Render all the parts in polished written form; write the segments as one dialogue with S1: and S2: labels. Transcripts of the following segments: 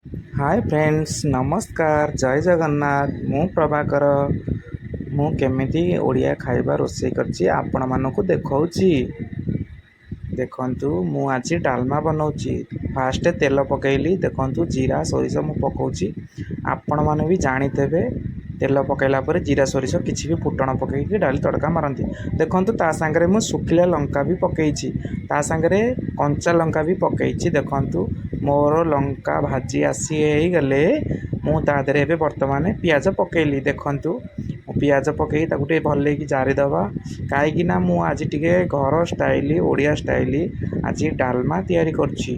S1: ହାଏ friends, ନମସ୍କାର, ଜୟ ଜଗନ୍ନାଥ। ମୁଁ ପ୍ରଭାକର। ମୁଁ କେମିତି ଓଡ଼ିଆ ଖାଇବା ରୋଷେଇ କରିଛି, ଆପଣମାନଙ୍କୁ ଦେଖାଉଛି। ଦେଖନ୍ତୁ, ମୁଁ ଆଜି ଡାଲମା ବନାଉଛି। ଫାଷ୍ଟ ତେଲ ପକାଇଲି। ଦେଖନ୍ତୁ, ଜିରା ସୋରିଷ ମୁଁ ପକାଉଛି। ଆପଣମାନେ ବି ଜାଣିଥିବେ, ତେଲ ପକାଇଲା ପରେ ଜିରା ସୋରିଷ କିଛି ବି ଫୁଟଣ ପକାଇକି ଡାଲି ତଡ଼କା ମାରନ୍ତି। ଦେଖନ୍ତୁ, ତା ସାଙ୍ଗରେ ମୁଁ ଶୁଖିଲା ଲଙ୍କା ବି ପକାଇଛି, ତା ସାଙ୍ଗରେ କଞ୍ଚା ଲଙ୍କା ବି ପକାଇଛି। ଦେଖନ୍ତୁ, ମୋର ଲଙ୍କା ଭାଜି ଆସି ହେଇଗଲେ ମୁଁ ତା ଦେହରେ ଏବେ ବର୍ତ୍ତମାନ ପିଆଜ ପକାଇଲି। ଦେଖନ୍ତୁ, ମୁଁ ପିଆଜ ପକାଇ ତାକୁ ଟିକେ ଭଲକି ଜାରିଦେବା, କାହିଁକିନା ମୁଁ ଆଜି ଟିକେ ଘର ଷ୍ଟାଇଲ୍, ଓଡ଼ିଆ ଷ୍ଟାଇଲ୍ ଆଜି ଡାଲମା ତିଆରି କରୁଛି।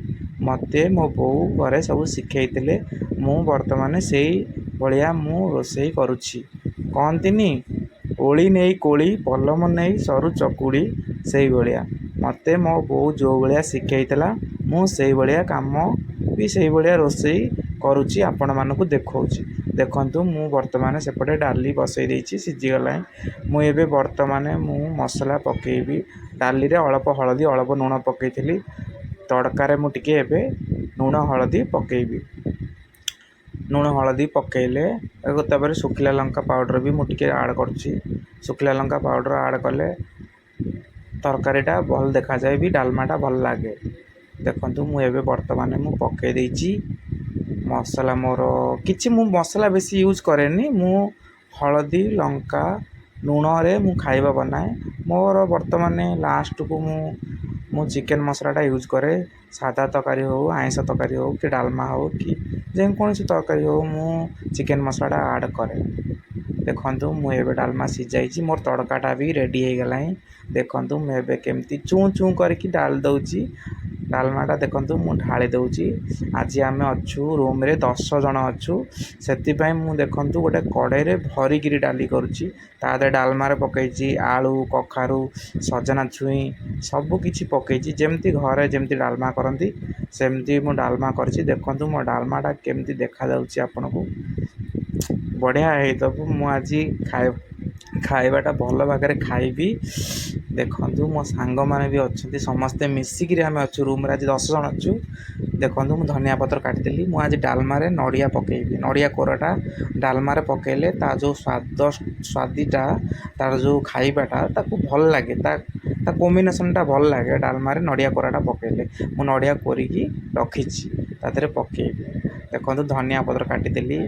S1: ମୋତେ ମୋ ବୋଉ ଘରେ ସବୁ ଶିଖେଇଥିଲେ, ମୁଁ ବର୍ତ୍ତମାନ ସେଇ ଭଳିଆ ମୁଁ ରୋଷେଇ କରୁଛି। କହନ୍ତିନି, ଓଳି ନେଇ କୋଳି, ପଲମ ନେଇ ସରୁ ଚକୁଳି, ସେଇଭଳିଆ ମୋତେ ମୋ ବୋଉ ଯେଉଁ ଭଳିଆ ଶିଖେଇଥିଲା, ମୁଁ ସେଇଭଳିଆ କାମ ବି ସେଇଭଳିଆ ରୋଷେଇ କରୁଛି, ଆପଣମାନଙ୍କୁ ଦେଖାଉଛି। ଦେଖନ୍ତୁ, ମୁଁ ବର୍ତ୍ତମାନ ସେପଟେ ଡାଲି ବସେଇ ଦେଇଛି, ସିଝିଗଲାଣି। ମୁଁ ଏବେ ବର୍ତ୍ତମାନ ମୁଁ ମସଲା ପକାଇବି। ଡାଲିରେ ଅଳ୍ପ ହଳଦୀ, ଅଳ୍ପ ଲୁଣ ପକାଇଥିଲି। ତଡ଼କାରେ ମୁଁ ଟିକେ ଏବେ ଲୁଣ ହଳଦୀ ପକାଇବି। ଲୁଣ ହଳଦୀ ପକାଇଲେ ତାପରେ ଶୁଖିଲା ଲଙ୍କା ପାଉଡ଼ର ବି ମୁଁ ଟିକେ ଆଡ଼୍ କରୁଛି। ଶୁଖିଲା ଲଙ୍କା ପାଉଡ଼ର ଆଡ଼୍ କଲେ ତରକାରୀଟା ଭଲ ଦେଖାଯାଏ ବି, ଡାଲମାଟା ଭଲ ଲାଗେ। ଦେଖନ୍ତୁ, ମୁଁ ଏବେ ବର୍ତ୍ତମାନ ମୁଁ ପକାଇ ଦେଇଛି ମସଲା ମୋର। କିଛି ମୁଁ ମସଲା ବେଶୀ ୟୁଜ୍ କରେନି। ମୁଁ ହଳଦୀ, ଲଙ୍କା, ଲୁଣରେ ମୁଁ ଖାଇବା ବନାଏ। ମୋର ବର୍ତ୍ତମାନ ଲାଷ୍ଟକୁ ମୁଁ ଚିକେନ୍ ମସଲାଟା ୟୁଜ୍ କରେ। ସାଧା ତରକାରୀ ହେଉ, ଆଇଁଷ ତରକାରୀ ହେଉ କି ଡାଲମା ହେଉ କି ଯେକୌଣସି ତରକାରୀ ହେଉ, ମୁଁ ଚିକେନ୍ ମସଲାଟା ଆଡ଼୍ କରେ। ଦେଖନ୍ତୁ, ମୁଁ ଏବେ ଡାଲମା ସିଝାଇଛି, ମୋର ତଡ଼କାଟା ବି ରେଡ଼ି ହେଇଗଲାଣି। ଦେଖନ୍ତୁ, ମୁଁ ଏବେ କେମିତି ଚୁଁ ଚୁଁ କରିକି ଡାଲି ଦେଉଛି ଡାଲମାଟା। ଦେଖନ୍ତୁ, ମୁଁ ଢାଳି ଦେଉଛି। ଆଜି ଆମେ ଅଛୁ ରୁମ୍ରେ 10 ଜଣ ଅଛୁ, ସେଥିପାଇଁ ମୁଁ ଦେଖନ୍ତୁ ଗୋଟେ କଡ଼େଇରେ ଭରିକିରି ଡାଲି କରୁଛି। ତା ଦେହରେ ଡାଲମାରେ ପକାଇଛି ଆଳୁ, କଖାରୁ, ସଜନା ଛୁଇଁ, ସବୁ କିଛି ପକାଇଛି। ଯେମିତି ଘରେ ଯେମିତି ଡାଲମା କରନ୍ତି, ସେମିତି ମୁଁ ଡାଲମା କରିଛି। ଦେଖନ୍ତୁ, ମୋ ଡାଲମାଟା କେମିତି ଦେଖାଯାଉଛି ଆପଣଙ୍କୁ। ବଢ଼ିଆ ହେଇଥିବ। ମୁଁ ଆଜି ଖାଇବାଟା ଭଲ ଭାଗରେ ଖାଇବି। ଦେଖନ୍ତୁ, ମୋ ସାଙ୍ଗମାନେ ବି ଅଛନ୍ତି, ସମସ୍ତେ ମିଶିକିରି ଆମେ ଅଛୁ ରୁମ୍ରେ, ଆଜି 10 ଜଣ ଅଛୁ। ଦେଖନ୍ତୁ, ମୁଁ ଧନିଆ ପତ୍ର କାଟିଦେଲି। ମୁଁ ଆଜି ଡାଲମାରେ ନଡ଼ିଆ ପକାଇବି। ନଡ଼ିଆ କୋରାଟା ଡାଲମାରେ ପକାଇଲେ ତା ଯେଉଁ ସ୍ୱାଦ, ସ୍ୱାଦିଟା, ତାର ଯେଉଁ ଖାଇବାଟା ତାକୁ ଭଲ ଲାଗେ, ତା କମ୍ବିନେସନ୍ଟା ଭଲ ଲାଗେ ଡାଲମାରେ ନଡ଼ିଆ କୋରାଟା ପକାଇଲେ। ମୁଁ ନଡ଼ିଆ କୋରିକି ରଖିଛି, ତା ଦେହରେ ପକାଇବି। ଦେଖନ୍ତୁ, ଧନିଆ ପତ୍ର କାଟିଦେଲି।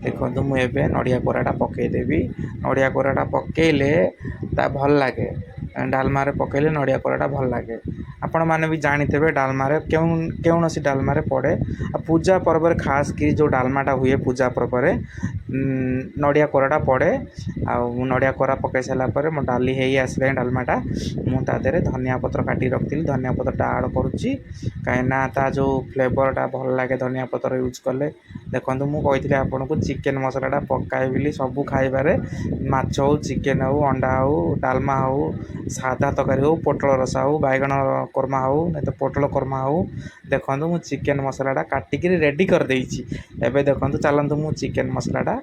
S1: ଦେଖନ୍ତୁ, ମୁଁ ଏବେ ନଡ଼ିଆ କୋରାଟା ପକାଇଦେବି। ନଡ଼ିଆ କୋରାଟା ପକାଇଲେ ତା ଭଲ ଲାଗେ। ଡାଲମାରେ ପକାଇଲେ ନଡ଼ିଆ କୋରାଟା ଭଲ ଲାଗେ। ଆପଣମାନେ ବି ଜାଣିଥିବେ, ଡାଲମାରେ କେଉଁ କୌଣସି ଡାଲମାରେ ପଡ଼େ। ଆଉ ପୂଜା ପର୍ବରେ ଖାସ୍ କରି ଯେଉଁ ଡାଲମାଟା ହୁଏ, ପୂଜା ପର୍ବରେ ନଡ଼ିଆ କୋରାଟା ପଡ଼େ। ଆଉ ମୁଁ ନଡ଼ିଆ କୋରା ପକାଇ ସାରିଲା ପରେ ମୋ ଡାଲି ହେଇ ଆସିଲାଣି ଡାଲମାଟା। ମୁଁ ତା ଦେହରେ ଧନିଆ ପତ୍ର କାଟିକି ରଖିଥିଲି, ଧନିଆ ପତ୍ରଟା ଆଡ଼୍ କରୁଛି, କାହିଁକିନା ତା ଯେଉଁ ଫ୍ଲେଭରଟା ଭଲ ଲାଗେ ଧନିଆ ପତ୍ର ୟୁଜ୍ କଲେ। ଦେଖନ୍ତୁ, ମୁଁ କହିଥିଲି ଆପଣଙ୍କୁ ଚିକେନ୍ ମସଲାଟା ପକାଏ ବୋଲି ସବୁ ଖାଇବାରେ, ମାଛ ହଉ, ଚିକେନ୍ ହଉ, ଅଣ୍ଡା ହଉ, ଡାଲମା ହଉ, ସାଧା ତରକାରୀ ହଉ, ପୋଟଳ ରସା ହଉ, ବାଇଗଣ କୋରମା ହଉ, ନାଇଁ ତ ପୋଟଳ କୋରମା ହଉ। ଦେଖନ୍ତୁ, ମୁଁ ଚିକେନ୍ ମସଲାଟା କାଟିକିରି ରେଡ଼ି କରିଦେଇଛି ଏବେ। ଦେଖନ୍ତୁ, ଚାଲନ୍ତୁ ମୁଁ ଚିକେନ୍ ମସଲାଟା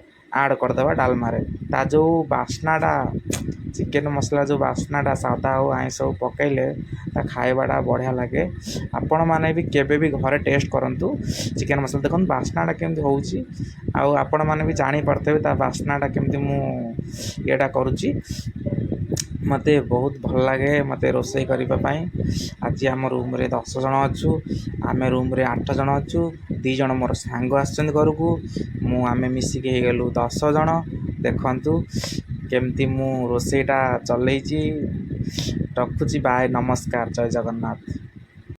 S1: ଆଡ଼୍ କରିଦେବା ଡାଲମାରେ। ତା ଯେଉଁ ବାସ୍ନାଟା, ଚିକେନ୍ ମସଲା ଯେଉଁ ବାସ୍ନାଟା, ସାଧା ହଉ ଆଇଁଷ ହଉ, ପକାଇଲେ ତା ଖାଇବାଟା ବଢ଼ିଆ ଲାଗେ। ଆପଣମାନେ ବି କେବେ ବି ଘରେ ଟେଷ୍ଟ କରନ୍ତୁ ଚିକେନ୍ ମସଲା। ଦେଖନ୍ତୁ ବାସ୍ନାଟା କେମିତି ହେଉଛି, ଆଉ ଆପଣମାନେ ବି ଜାଣିପାରୁଥିବେ ତା ବାସ୍ନାଟା କେମିତି ମୁଁ ଇଏଟା କରୁଛି। ମୋତେ ବହୁତ ଭଲ ଲାଗେ ମୋତେ ରୋଷେଇ କରିବା ପାଇଁ। ଆଜି ଆମ ରୁମ୍ରେ 10 ଜଣ ଅଛୁ। ଆମେ ରୁମ୍ରେ 8 ଜଣ ଅଛୁ, 2 ଜଣ ମୋର ସାଙ୍ଗ ଆସିଛନ୍ତି ଘରକୁ। ମୁଁ ଆମେ ମିଶିକି ହେଇଗଲୁ 10 ଜଣ। ଦେଖନ୍ତୁ କେମିତି ମୁଁ ରୋଷେଇଟା ଚଲେଇଛି। ରଖୁଛି, ବାଏ, ନମସ୍କାର, ଜୟ ଜଗନ୍ନାଥ।